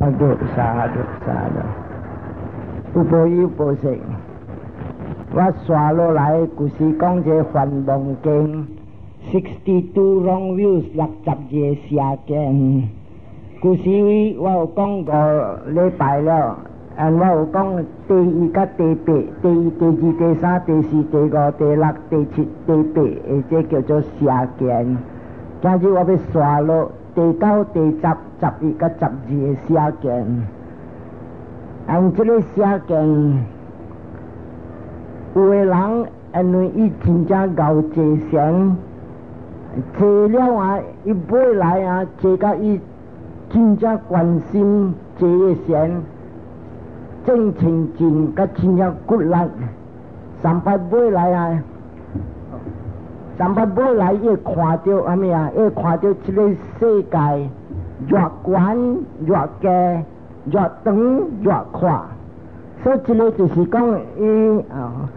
Sadhu sadhu sadhu，有報有報應。我紲落來就是講這梵網經，62 wrong views 62個邪見。舊時我有講5個禮拜了，and 我有講第一佮第八，第一、第二、第三、第四、第五、第六、第七、第八，這叫做邪見。今日我欲紲落第九、第十、11佮12個邪見。and 這個邪見，有的人因為伊真正𠢕坐禪，坐了啊，伊尾來啊，坐甲伊真正關心坐的禪，正清淨，佮真正骨力，三擺尾來啊，三擺尾來伊會看著啥物啊？伊會看著這個世界愈懸愈低，愈長愈闊，所以這個就是講伊啊，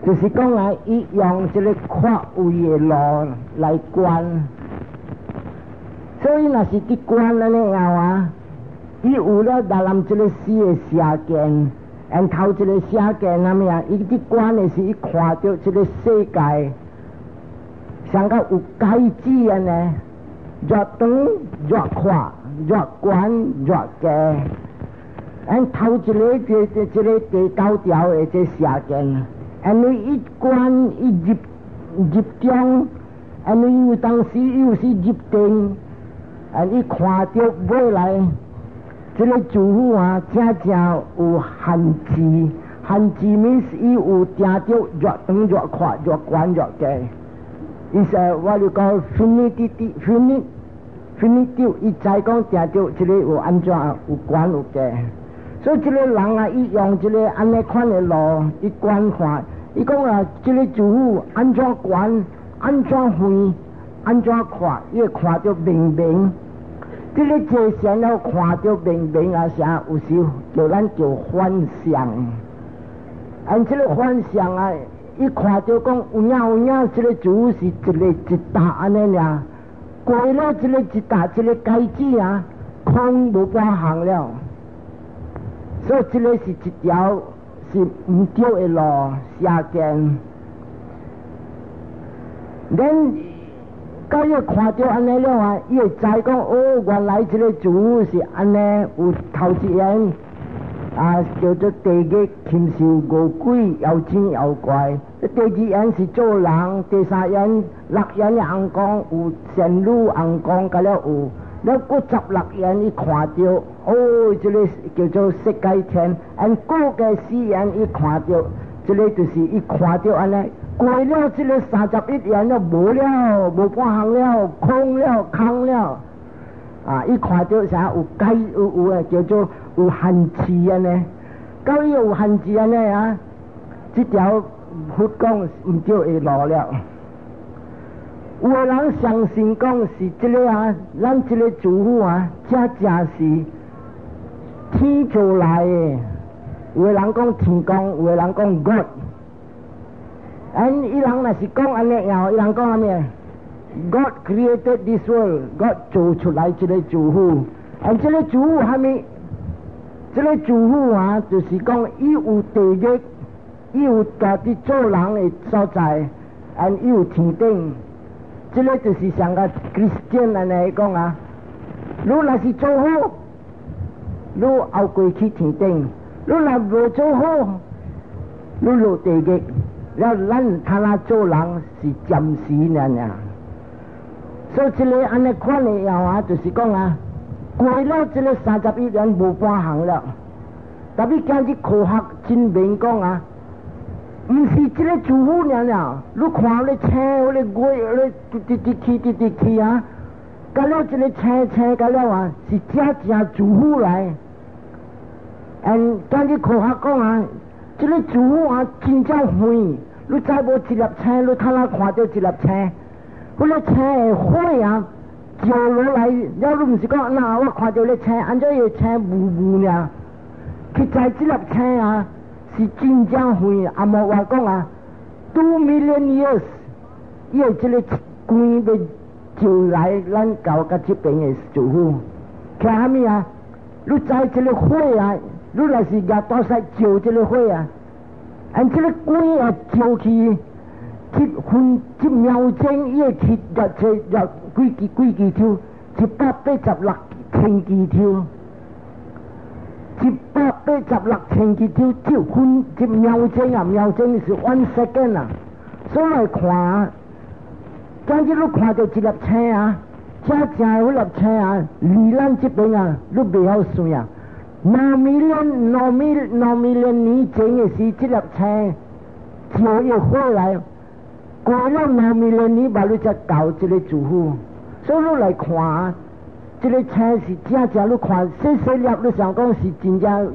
就是講啊，伊用這個闊位的路來觀，所以若是佇觀按呢樣啊，伊有了達南這個四個邪見，and 頭一個邪見啥物啊？伊佇觀的是伊看著這個世界，像個有芥子按呢，愈長愈闊，愈懸愈低。and 頭一個這個第九條的這邪見，因為伊觀伊入中，因為有當時又是入定，and 伊看著尾來，這個諸佛啊，真正有限制，限制 means 伊有定著愈長愈闊，愈懸愈低。伊說我就講 finitude finite finitude，伊知講定著這個有按怎有懸有低。所以這個人啊，伊用這個按呢款的路，伊觀看，伊講啊，這個諸佛按怎懸，按怎遠，按怎闊，伊會看著明明。這個坐禪了看著明明啊啥，有時叫咱叫幻象。按這個幻象啊，伊看著講有影有影，這個諸佛是一個一笪按呢爾，過了這個一笪，這個芥子啊，空無半項了。所以這個是一條是毋對的路，邪見。恁到伊看著按呢了啊，伊會知講哦，原來這個諸佛是按呢，有頭一緣啊，叫做地獄禽獸餓鬼妖精妖怪。第二緣是做人，第三緣六緣的尪公有仙女尪公，佮了有。了閣十六緣伊看著，哦，這個叫做色界天。and 閣個四緣伊看著，這個就是伊看著按呢，過了這個31緣了，無了，無半項了，空了，空了。啊，伊看著啥有解有有叫做有限制按呢，到伊有限制按呢啊，這條佛講毋對的路了。有的人相信講是這個啊，咱這個諸佛啊，真正是天造來的。有的人講天公，有的人講 God。and 伊人若是講按呢樣，伊人講啥物？God created this world，God 做出來這個諸佛。and 這個諸佛啥物？這個諸佛啊，就是講伊有地獄，伊有家己做人的所在，and 伊有天頂。這個就是像個 Christian 按呢講啊，你若是做好，你後過去天頂；你若無做好，你落地獄。了咱他那做人是暫時爾爾。所以這個按呢款的樣啊，就是講啊，過了這個31緣無半項了。特別今日科學證明講啊，毋是這個諸佛爾爾，你看咧星，咧月咧，直直直去，直直去啊！佮了這個星星佮了啊，是真正諸佛來。and 今日科學講啊，這個諸佛啊真正遠，你知無一粒星，你透哪看著一粒星？彼個星的火啊，照落來，了你毋是講那我看著咧星，按怎個星霧霧爾？實在這粒星啊，是真正遠，阿莫話講啊，2 million years，伊的這個光欲照來咱到佮這邊的諸佛，看啥物啊？你知這个火啊，你若是舉大勢照這个火啊，按這个光啊照去，一分一秒鐘，伊會去入這入幾支幾支手，186千支手，186千支手，一分一秒鐘啊，秒鐘是 one second 啊，所以來看，今日你看著一粒星啊，正正彼粒星啊，離咱這邊啊，你袂曉算啊。2 million、2 million、2 million 年前的時，這粒星照伊火來，過了2 million 年，嘛你才到這个主府。所以你來看，這个星是正正，你看細細粒，你想講是真正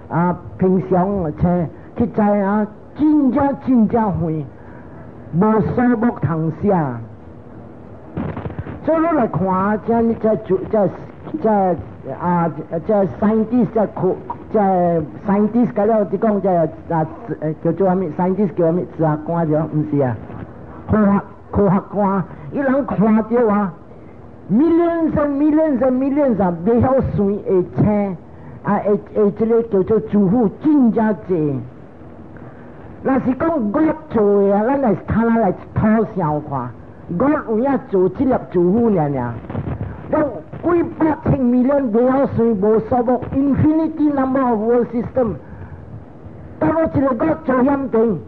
啊平常的星，去知啊真正真正遠，無數目通寫。所以你來看，這這這這啊，這 scientist 這科這 scientist 個了，就講這啊叫做啥物？scientist 叫啥物？哲學官著，毋是啊？科學官，伊人看著啊，millions and millions and millions 啊，袂曉算的星啊，會會這个叫做主府真正濟。若是講我做的啊，咱來睇下來偷笑看，我有影做這粒主府爾爾，咱幾百千 million 袂曉算無數目，infinity number of world system，到我一个我做險定。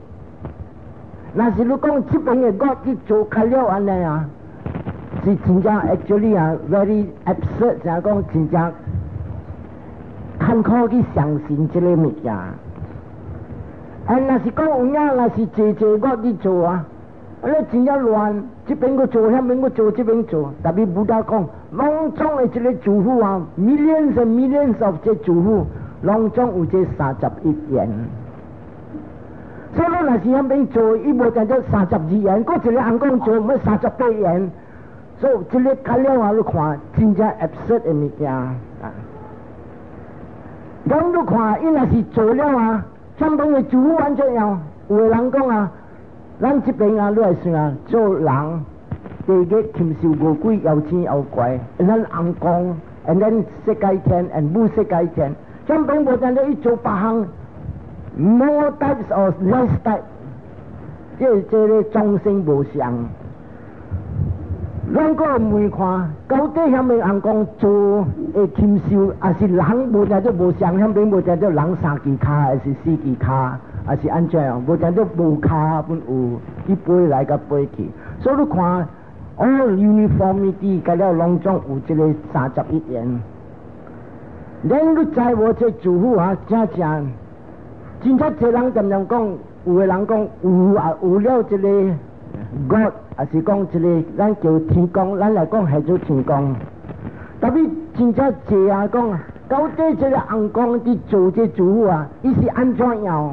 若是你講這邊的我去做較了按呢啊，是真正 actually 啊 very absurd，就講真正艱苦去相信這个物件。啊，若是講有影，若是濟濟我去做啊，你真正亂，這邊閣做，遐邊閣做，這邊做。特別 Buddha 講，攏總的這个諸佛啊，millions and millions of 這諸佛，攏總有這31緣。所以你若是遐邊做，伊無定做32緣，閣一个人講做欲38緣，所以這个較了啊，你看真正 absurd 的物件啊。咁你看，伊若是做了啊，遐邊的諸佛按怎樣？有的人講啊，咱這邊啊，你來想啊，做人地獄禽獸餓鬼搖錢搖怪，咱尪公，and then 色界天，and 無色界天，遐邊無定做伊做別項。More types or less type，這個眾生無相。咱閣問看，到底遐邊尪公做的禽獸，抑是人無定做無相，遐邊無定做人三支跤，還是四支跤，還是按怎樣？無定做無跤本有，伊飛來佮飛去。所以你看，all uniformity，佮了攏總有這个31緣。咱你知無這諸佛啊，真正。真正濟人恬恬講，有的人講有啊，有了這个 God，抑是講這个咱叫天公，咱來講係做天公。特別真正濟啊講，到底這个尪公佇做這諸佛啊，伊是按怎樣？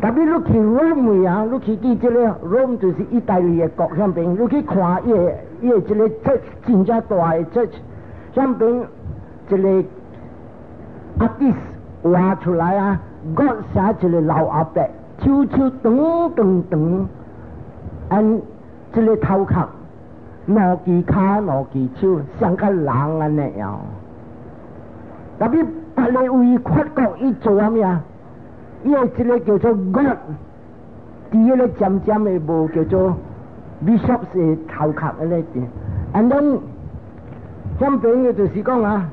特別你去 Rome 啊，你去佇這个 Rome 就是意大利的國遐邊，你去看伊的這个 church 真正大的 church，遐邊一个 artist 畫出來啊。我寫一个老阿伯，手手長長長，按這个頭殼，兩支跤，兩支手，像個人按呢樣。特別別个位法國伊做啥物啊？伊的這个叫做 God，佇彼个尖尖的帽叫做 Bishop 是頭殼按呢邊，and then 遐邊的就是講啊。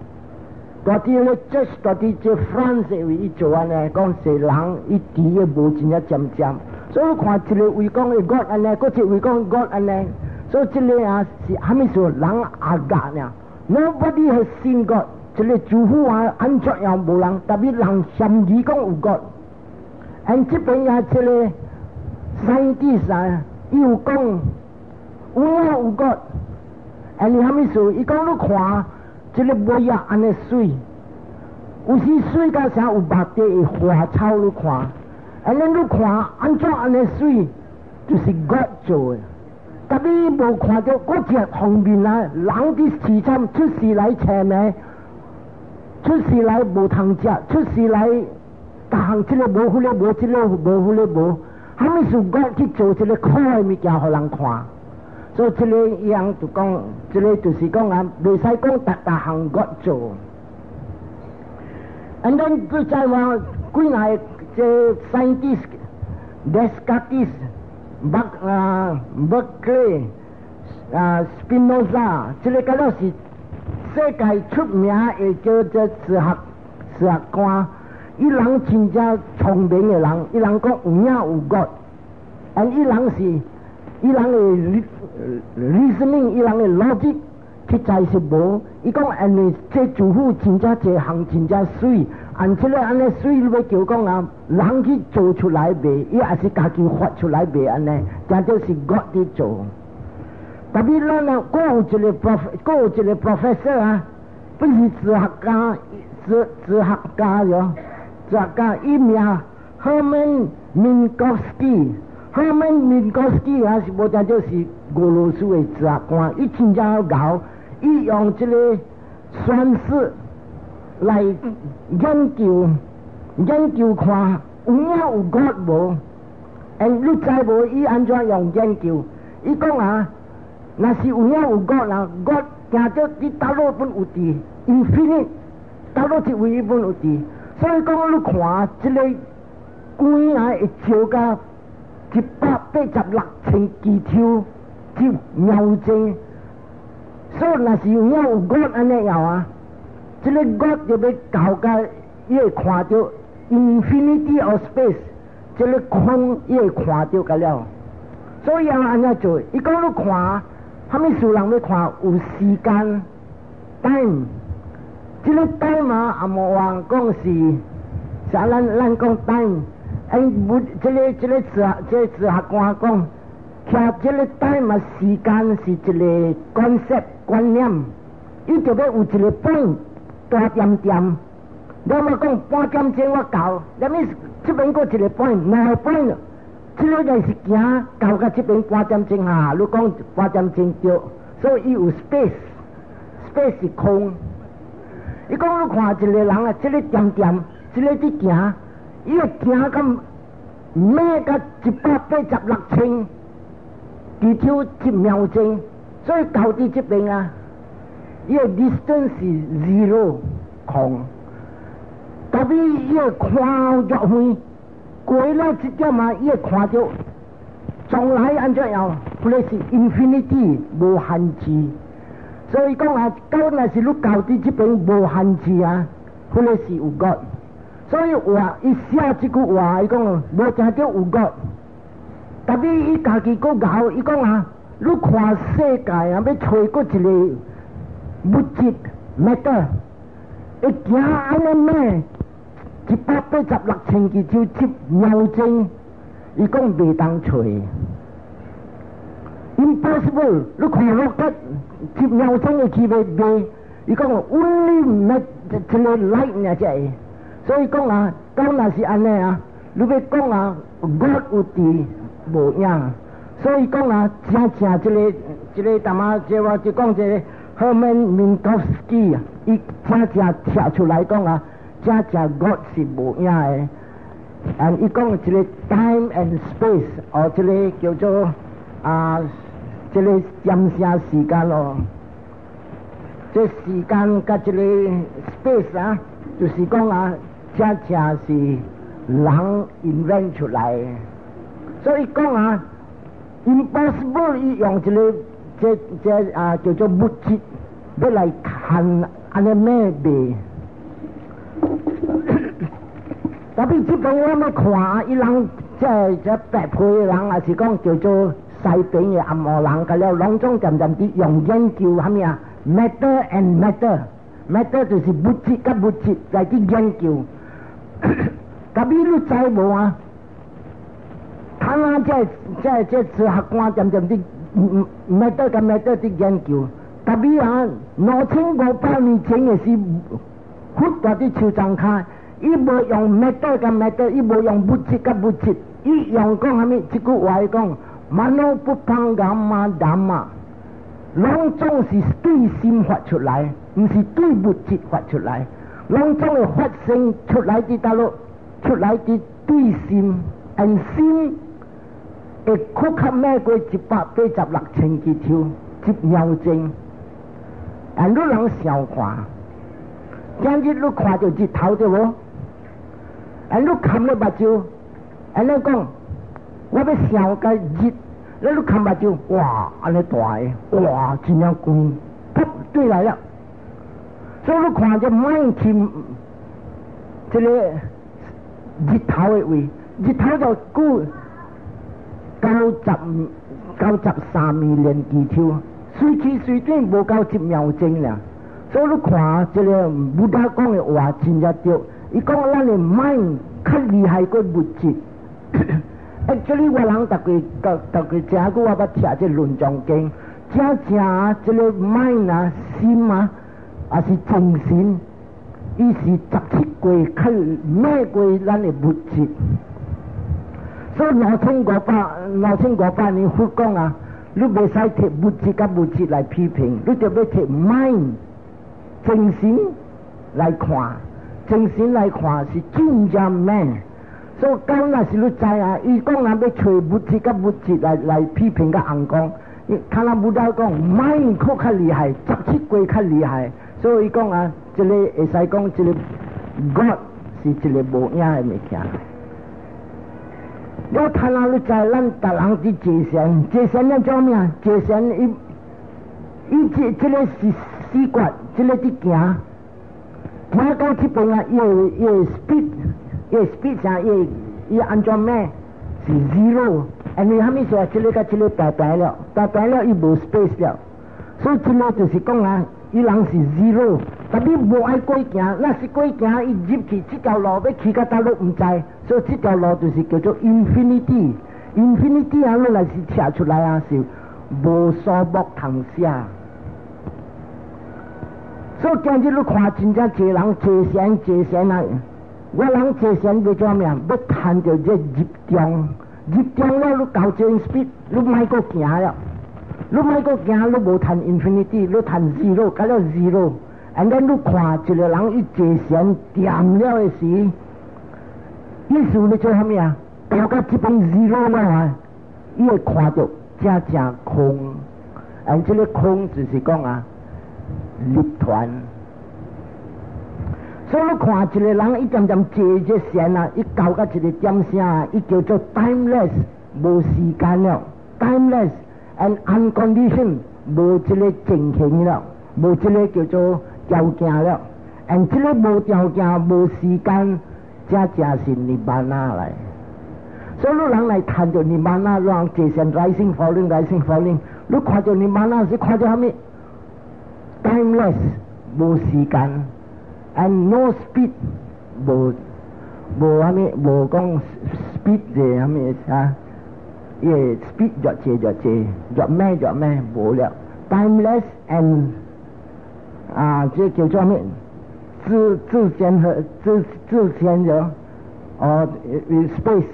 大佇咧這大佇這 France 位伊做按呢，講是人伊佇的帽真正尖尖，所以你看一个位講 God 按呢，閣一个位講 God 按呢，所以這个啊是蝦米事？人阿格呢？Nobody has seen God，這个諸佛啊，按怎樣無人，特別人嫌疑講有 God。and 這邊啊，這个 scientist 啊，伊有講有影有 God。and 你蝦米事？伊講你看。這个尾仔按呢媠，有時媠甲啥有目地的花草你看，按呢你看按怎按呢媠，就是 God 做的。特別無看著閣一方面啊，人佇凄慘出世來青暝，出世來無通食，出世來逐項這个無，彼个無，這个無，彼个無，蝦米事 God 去做這个苦的物件，予人看？所以這个樣就講，這个就是講啊，袂使講逐逐項 God 做。And then 佢再話幾若這 scientist Descartes、啊 Berkeley、啊 Spinoza，這个敢若是世界出名的叫做哲學官，伊人真正聰明的人，伊人講有影有 God，and 伊人是伊人的 reasoning，伊人的邏輯實在是無。伊講因為這祖父真正這項真正媠，按這个按呢媠，你欲叫講啊，人去做出來袂，伊也是家己發出來袂按呢，這就是 God 佇做。特別咱啊，閣有一個 professor 啊，不是哲學家，哲學家喲，哲學家伊名 Herman Minkowski，Herman Minkowski 啊是無正就是俄羅斯的哲學官，伊真正𠢕，伊用這个算式來研究看有影有 God 無？And 你知無？伊按怎用研究？伊講啊，若是有影有 God 啦，God 行著佇佗落攏有佇 infinite，佗落一位攏有佇，所以講你看這个光啊會照到186,000咫尺一秒鐘，所以若是有影有 God 按呢樣啊，這个 God 就欲到甲伊會看著 infinity of space，這个空伊會看著甲了，所以啊按呢做，伊講你看。啥物事人欲看有時間 time，這个 time 啊，也無話講是，啥咱講 time，哎，不，這个哲學官講，其實這个 time 啊，時間是一个 concept 觀念，伊就欲有一个 point 大點點，你莫講半點鐘我到，你咪這邊閣一个 point，兩个 point。這个就是行到甲這邊半點鐘啊！你講半點鐘對，所以伊有 space，space 是空。伊講你看一個人啊，這个點點，這个佇行，伊會行到咩甲186,000咫尺一秒鐘，所以到佇這邊啊，伊个 distance 是 zero 空。特別伊會看越遠，過了這點啊，伊會看著將來按怎樣，彼个是 infinity 無限制。所以講啊，到若是你到佇這邊無限制啊，彼个是有 God。所以話伊寫這句話，伊講無誠著有 God。特別伊家己閣𠢕，伊講啊，你看世界啊，欲揣閣一个物質 matter，會行按呢咩？186,000咫尺一秒鐘，伊講袂當揣，impossible。你看落個一秒鐘會去袂袂？伊講 only 咩一个 light 爾才會。所以講啊，講若是按呢啊，你欲講啊，God 有佇無影。所以講啊，真正這个淡仔，這我就講這个 Herman Minkowski 啊，伊真正跳出來講啊，真正 God 是無影的。and 伊講這个 time and space，哦，這个叫做啊，這个點聲時間咯，這時間佮這个 space 啊，就是講啊，真正是人 invent 出來的。所以講啊，impossible 伊用一个這啊叫做物質，欲來看按呢咩袂。特別這邊我欲看，伊人這白皮的人，也是講叫做西邊的紅毛人，佮了攏總漸漸佇用研究啥物啊？matter and matter，matter 就是物質佮物質來去研究。特別你知無啊？他啊，這哲學官漸漸佇 matter 佮 matter 佇研究。特別啊，2500年前的時，佛佇佇樹叢跤，伊無用 matter 佮 matter，伊無用物質佮物質，伊用講啥物？這句話伊講，mano pubbangama dhamma，攏總是對心發出來，毋是對物質發出來。攏總會發生出來佇佗落，出來佇對心，and 心會閣較咩過186,000咫尺一秒鐘。and 你人想看，今日你看著日頭對無？啊，你含咧目睭，按呢講，我欲想個日，你含目睭，哇，按呢大个，哇，真正光，噗對來了。所以你看這mind去這個日頭的位，日頭就久93米連幾抽，隨去隨轉無夠一秒鐘啦。所以你看這個 Buddha 講的話真正對，伊講咱的 mind 較厲害過物質。Actually 我人逐個逐個誠久我捌聽這論藏經，真正這個 mind 啊心啊，抑是精神，伊是17過較猛過咱的物質。所以2500年佛講啊，你袂使提物質佮物質來批評，你著欲提 mind 精神來看，精神來看是真正猛。所以講若是你知啊，伊講若欲揣物質佮物質來批評佮尪公，看咱 Buddha 講 mind 閣較厲害，十七過較厲害。所以伊講啊，這個會使講這個 God 是一個無影的物件。我睇下你知，咱逐人佇坐禪，坐禪咱做咩？坐禪伊伊這個是死決，這個佇行，行到這邊啊，伊的 speed，伊的 speed 啥？伊按怎咩？是 zero，因為啥物事啊？這個佮這個白白了，白白了，伊無 space 了，所以這個就是講啊，伊人是 zero，但你無愛過行，若是過行，伊入去這條路欲去到佗落毋知，所以這條路就是叫做 infinity。infinity 啊，你若是寫出來啊，是無數目通寫。所以今日你看真正濟人坐禪坐禪啊，我人坐禪欲做咩？欲趁著這入中，入中了你到這 speed，你莫閣行了。你莫閣行，你無趁 infinity，你趁 zero，到了 zero。And then 你看一個人伊坐禪恬了的時，意思你做啥物啊？到到這邊 zero 了啊，伊會看著正正空。and 這個空就是講啊，涅槃。所以你看一個人一點點坐這禪啊，伊到到一個點聲，伊叫做 timeless，無時間了，timeless。and unconditioned 無這個情形了，無這個叫做條件了。and 這個無條件、無時間，這正是 Nibbana 來。所以你人來談著 Nibbana，人坐禪 rising falling rising falling，你看著 Nibbana 是看著啥物？timeless 無時間，and no speed 無無啥物無講 speed 的啥物啊？伊個 speed 越濟越濟，越慢越慢無了。timeless and 啊，這叫做咩？自自間和自自間的哦，space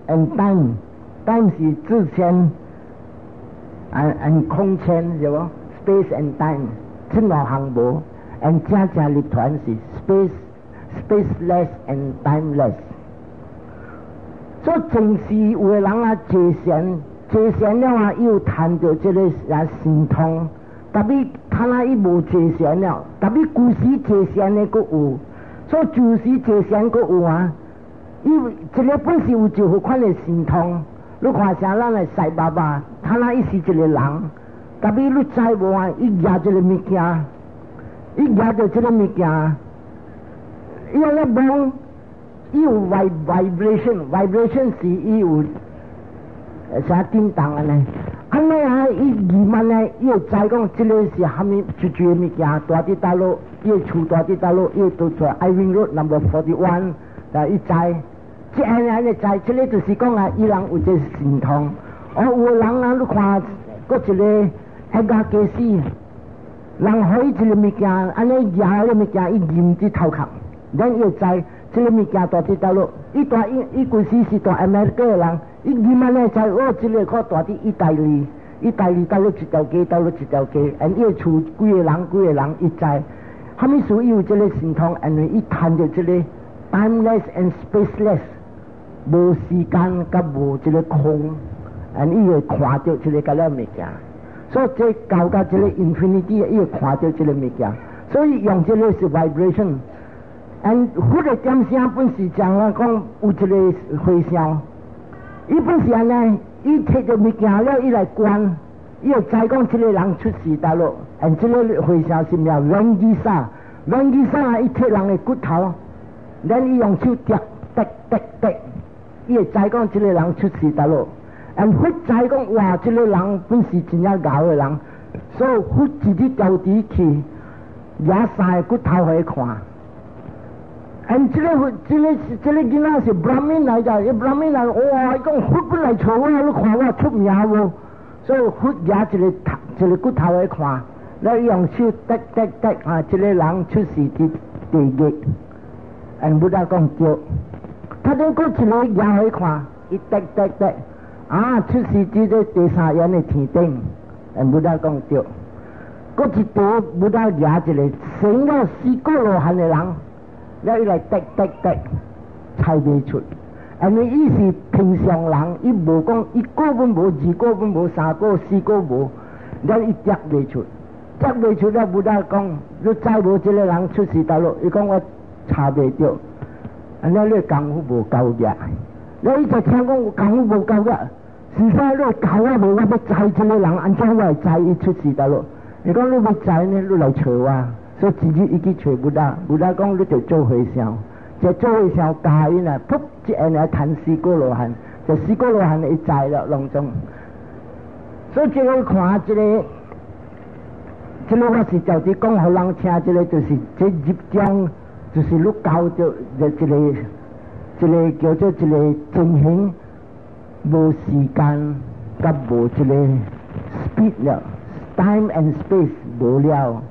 and time，time 是自間 and 空間是無？space and time 這兩項無，and 正正涅槃是 spaceless and timeless。所以正是有的人啊，坐禪坐禪了啊，伊有趁著這個啊神通，但欲看來伊無坐禪了，但欲舊時坐禪的閣有，所以舊時坐禪閣有啊。伊這個本是有這款的神通，你看像咱的賽爸爸，他那伊是一個人，但欲你知無啊？伊舉這個物件，伊舉著這個物件，伊按呢摸，伊有 vibration，vibration 是伊有啥震動按呢？按呢啊，伊疑問呢，伊會知講這個是蝦米一個物件，蹛佇佗落，伊的厝蹛佇佗落，伊佇佗 Irving Road number 41，啊，伊知，這按呢按呢知，這個就是講啊，伊人有這個神通。哦，有的人啊，你看，閣一個彼個家私，人予伊一個物件，按呢舉個物件，伊認佇頭殼，咱伊會知這個物件蹛佇佗落，伊蹛伊伊舊時是蹛 America 的人。伊認按呢知哦，這個可蹛佇意大利，意大利佗落一條街，佗落一條街，and 伊的厝幾個人，幾個人，伊知。啥物事伊有這個神通，因為伊趁著這個 timeless and spaceless，無時間佮無這個空，and 伊會看著這個佮了物件。所以這到這個 infinity，伊會看著這個物件。所以用這個是 vibration。And 佛的點聲本是講啦，講有一个和尚，伊本是按呢，伊提著物件了，伊來觀，伊會知講這个人出世佗落，and 這个和尚是名阮吉薩，阮吉薩伊提人的骨頭，咱伊用手啄啄啄啄，伊會知講這个人出世佗落，and 佛知講哇，這个人本是真正𠢕的人，所以佛自己家己去，攑三个骨頭予伊看。And 這个囡仔是 Brahmin 來的，伊 Brahmin 來，哇！伊講佛本來找我，你看我出名無？所以佛攑一个頭，一个骨頭來看，了伊用手啄啄啄啊，這个人出世佇地獄，and Buddha 講對。他頂閣一个攑予伊看，伊啄啄啄，啊，出世佇這第三炎的天頂，and Buddha 講對。閣一塊 Buddha 攑一个生了四果羅漢的人。了伊來啄啄啄，猜袂出，因為伊是平常人，伊無講一果攏無，二果攏無，三果四果無，了伊啄袂出，啄袂出了，Buddha 講，你知無這个人出世佗落？伊講我查袂著，按呢你功夫無夠額，了伊就聽講功夫無夠額，是啥你教我無？我欲知這个人，按怎我會知伊出世佗落？伊講你欲知呢，你來揣我。所以自己伊去揣 Buddha，Buddha 講你著做和尚，就做和尚教𪜶啊，噗一下來彈四果羅漢，就四果羅漢伊知了攏總。所以這个看這个，這个我是就佇講予人聽，這个就是這入中，就是你交著這個，這个叫做一个情形，無時間，佮無這個 speed 了，time and space 無了。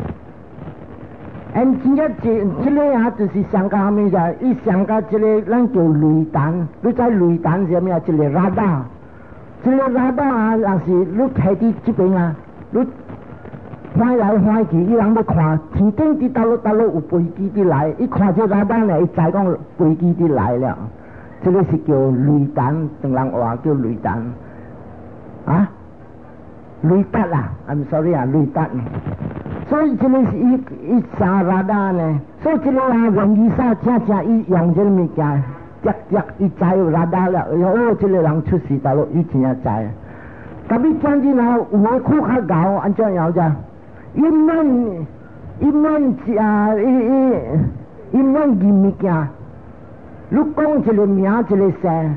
And 真正這這个啊，就是上加啥物者？伊上加這个咱叫雷達，你知雷達是啥物啊？一个 radar，這个 radar 啊，若是你徛佇這邊啊，你晃來晃去，伊人欲看天頂佇佗落佗落有飛機佇來，伊看這 radar 呢，伊知講飛機佇來了。這个是叫雷達，唐人話叫雷達啊，雷達啦，I'm sorry 啊，雷達。所以這个是伊伊啥 radar 呢？所以這个啊，阮醫生正正伊用這个物件，啄啄伊知有 radar 了，哦，這个人出世佗落，伊真正知。特別講真啊，有的較𠢕，按怎樣者？伊免伊免啊，伊伊伊免認物件，你講一个名一个姓，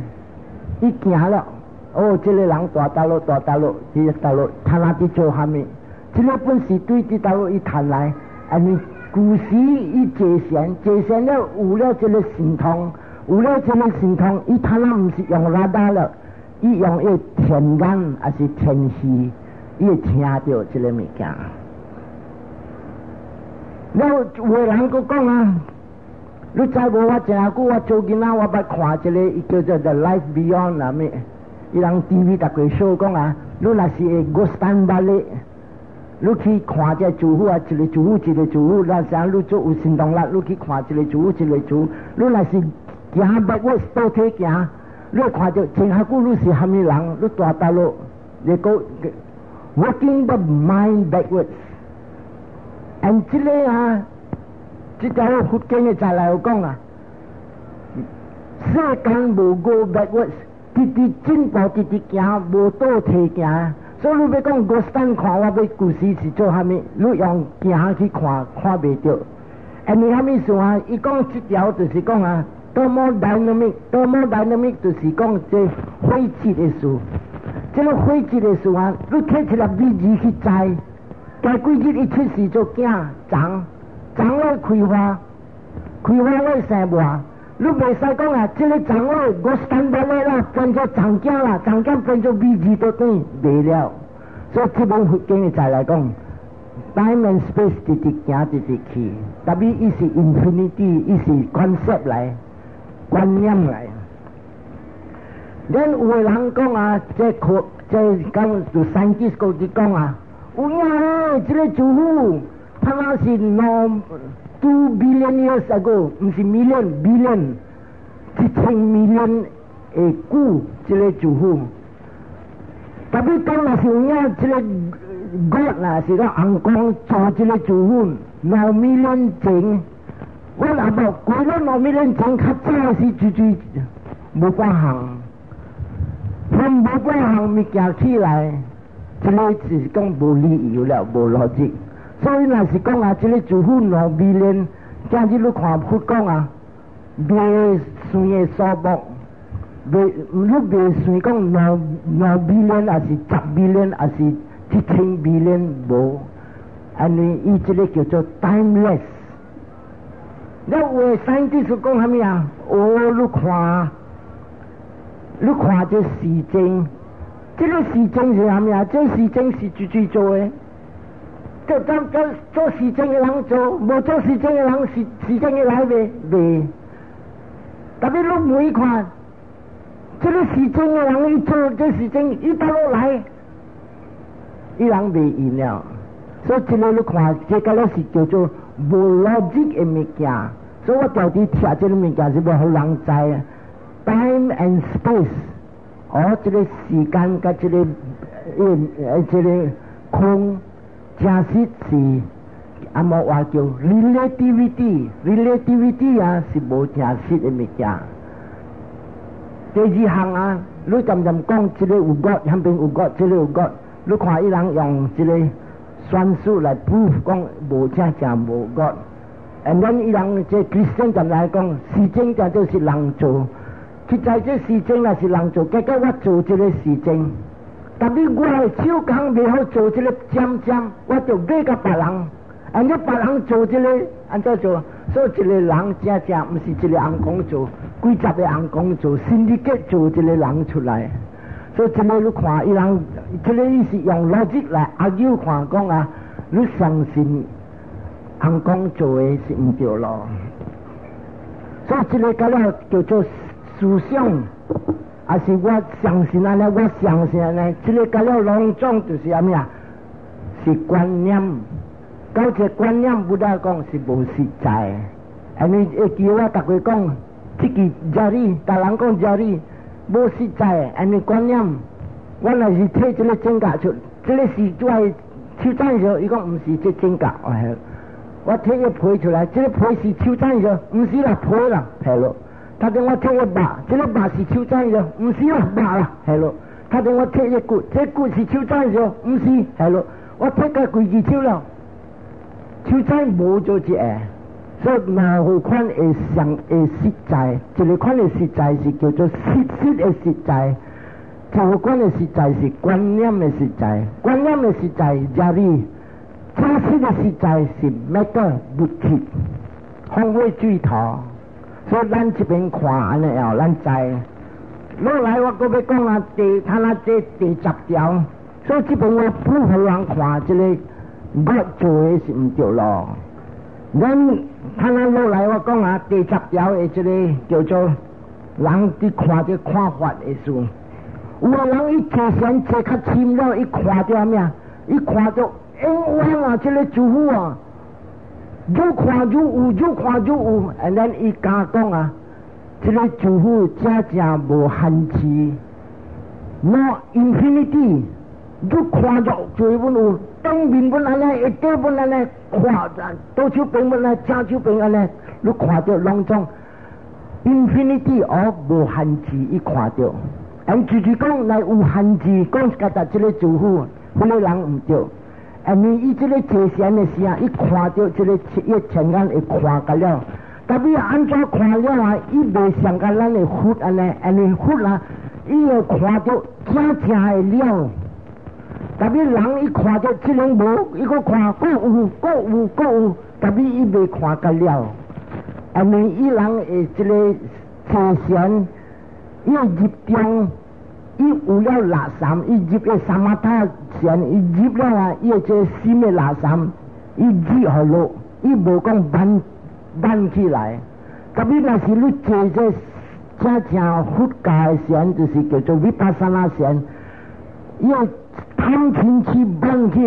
伊行了，哦，這个人蹛佗落蹛佗落，佇佗落，他若佇做啥物？這个本是對佇佗落伊趁來，因為舊時伊坐禪，坐禪了有了這个神通，有了這个神通，伊他若毋是用 radar 了，伊用伊天眼抑是天耳，伊會聽著這个物件。了有的人閣講啊，你知無？我誠久我做囡仔，我捌看一个，伊叫做 The Life Beyond 啊物，伊人 TV 逐個 show 講啊，你若是會 gostan balik，你去看這師父啊，一个師父一個師父，若啥你做有神通力，你去看一個師父一個師父，你若是行 backward 倒退行，你會看著前較久你是蝦米人，你蹛佗落，你閣 working the mind backwards。And 這个啊，這條佛經的再來講啊，世間無 go backwards，直直進步，直直行，無倒退行。所以你欲講 gostan 看我欲舊時是做蝦米，你用行去看，看袂著。因為蝦米事啊？伊講這條就是講啊，thermodynamic，thermodynamic 就是講這火質的事。這个火質的事啊，你提一粒米字去栽。過幾日伊出世做囝，長長了開花，開花了生芽。你袂使講啊，這个長了 gostan balik 啦，變做長囝啦，長囝變做米字都等袂了。所以這本佛經的再來講，time and space 直直行直直去，特別伊是 infinity，伊是 concept 來，觀念來。咱有的人講啊，這科這講就 scientist 講就講啊。有影咧，這個師父，他那是兩 2 billion years ago，毋是 million billion，1000 million 的久，這个師父。特別講若是有影，這个 God 啦，是講尪公做這个師父，2 million 前，我若無過了2 million 前較早時，絕對無半項，從無半項物件起來，這個就是講無理由了，無邏輯。所以若是講啊，這個師父2 million，今日你看佛講啊，袂算的數目，袂你袂算講2 million，還是10 million，還是1000 million 無，因為伊這個叫做 timeless。你有的 scientist 講啥物啊？哦，你看，你看這時間，這個時間是啥物啊？這時間是自己做的，做做做做時間的人做，無做時間的人時時間會來袂？袂。特別你每看，這個時間的人伊做這時間，伊倒落來，伊人袂用了。所以這個你看，這個咧是叫做無邏輯的物件。所以我到底聽這個物件是欲予人知，time and space，哦，這個時間佮這個空，真實是按摩話叫 relativity，relativity 啊是無真實的物件。第二項啊，你漸漸講這個有 God，遐邊有 God，這個有 God，你看伊人用這個算術來 prove 講無正正無 God。And then 伊人這 Christian 就來講，時間就就是人做，實在這時間若是人做，結果我做這個時間，但是我的手工袂好做這個尖尖，我就買共別人，按呢別人做這個，按怎做？所以一個人真正毋是一個尪公做，幾十個尪公做，syndicate 做一個人出來。所以這個你看，伊人這個伊是用邏輯來 argue 看講啊，你相信尪公做的是毋對咯。所以這個個了叫做思想，還是我相信按呢，我相信按呢，這個個了攏總就是啥物啊？是觀念，到這觀念 Buddha 講是無實在。因為會記我逐家講，這個 jari，逐人講 jari 無實在，因為觀念，我若是提這個指甲出，這個是我的手指時，伊講毋是這指甲，我提個皮出來，這個皮是手指時，毋是啦，皮啦，係咯。他叫我提個肉，這個肉是手指時，毋是啦，肉啦，係咯。他叫我提個骨，這個骨是手指時，毋是，係咯。我提個規支手了，手指無做一個，所以哪有款會上會實在，一個款的實在是叫做實質的實在，一個款的實在是觀念的實在，觀念的實在，這裡真實的實在是 matter 物質，風火水土，所以咱這邊看按呢哦，咱知。落來我閣欲講啊，第他那這第十條，所以這邊我不予人看這個我做的是毋對咯。咱他那落來我講啊，第十條的這個叫做人佇看這看法的事。有個人伊坐禪坐較深了，伊看著啥物啊？伊看著永遠啊，這個師父啊，愈看愈有，愈看愈有。And then 伊敢講啊，這個師父真正無限制，no infinity。愈看著做本有，頂面本按呢，下底本按呢，看左手邊本按呢，正手邊按呢，你看著攏總 infinity 哦，無限制，伊看著。人就是講來有限制，講覺得這個師父，彼個人毋對。因為伊這個坐禪的時啊，伊看著這個伊前眼會看甲了，特別按怎看了啊，伊袂像甲咱的佛按呢，因為佛啊，伊會看著正正的了。特別人伊看著這個無，伊閣看，閣有，閣有，閣有，特別伊袂看甲了。因為伊人的這個坐禪，伊入中。伊有了垃圾，伊入個 samatha 禪，伊入了啊，伊個這個心的垃圾，伊入予落，伊無講挽挽起來。特別若是你坐這正正佛教的禪，就是叫做 vipassana 禪，伊個貪嗔痴挽起來。